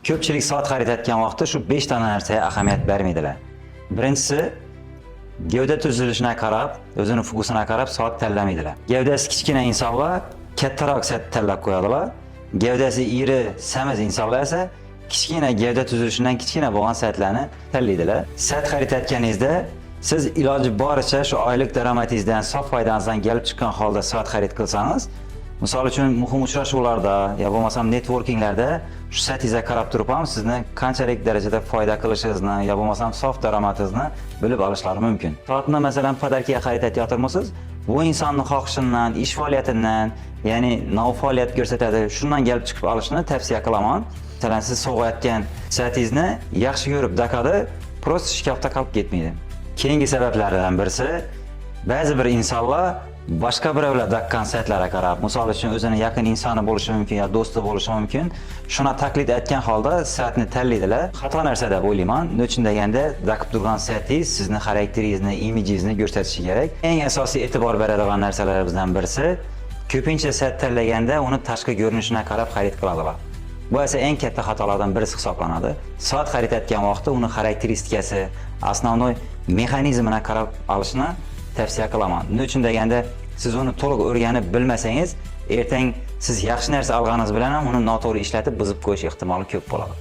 Ko'pchilik soat xarid etgan vaqtda shu 5 ta narsaga ahamiyat bermaydilar. Birinchisi, gavda tuzilishiga qarab, o'zini вкус ina qarab soat tanlamaydilar. Gavdasi kichkina insonlar kattaroq soat tanlab qo'yadilar. Gavdasi iri, semiz insonlar esa kichkina gavda tuzilishidan kichkina bo'lgan soatlarni tanlaydilar. Soat xarid etganingizda siz iloji boricha shu oylik daromadingizdan, sof foydangizdan kelib chiqqan holda soat xarid qilsangiz, misol uchun, muhim uchrashuvlarda yo bo'lmasam networkinglarda shu soatingizga qarab turib ham sizni qanchalik darajada foyda qilishingizni yo bo'lmasam sof daromadingizni bilib olishlari mumkin. Soatni, masalan, подарка ga xarid etayotganmisiz, bu insonni xohishidan, ish faoliyatidan, ya'ni nov faoliyat ko'rsatadi, shundan kelib chiqib olishni tavsiya qilaman. Masalan, siz sovg'ayotgan soatingizni yaxshi ko'rib taqadi, просто shkafda qolib ketmaydi. Keyingi sabablardan birisi, ba'zi bir insonlar boshqa birovlar taqqan soatlarga qarab, misol uchun, o'zini yaqin insoni bo'lishi mumkin yo do'sti bo'lishi mumkin, shuni taqlid etgan holda soatni tanlaydilar. Xato narsa deb o'ylayman. Nima uchun deganda, taqib turgan soatingiz sizni xarakteringizni, imijingizni ko'rsatishi kerak. Eng asosiy e'tibor beradigan narsalarimizdan birisi, ko'pincha soat tanlaganda uni tashqi ko'rinishiga qarab xarid qiladilar. Bu esa eng katta xatolardan birisi hisoblanadi. Soat xarid etgan vaqtda uni xarakteristikasi, основной mexanizmini qarab olishni tavsiya qilaman. Nima uchun deganda, siz uni to'liq o'rganib bilmasangiz, ertang siz yaxshi narsa olganingiz bilan ham uni noto'g'ri ishlatib, buzib qo'yish ehtimoli ko'p bo'ladi.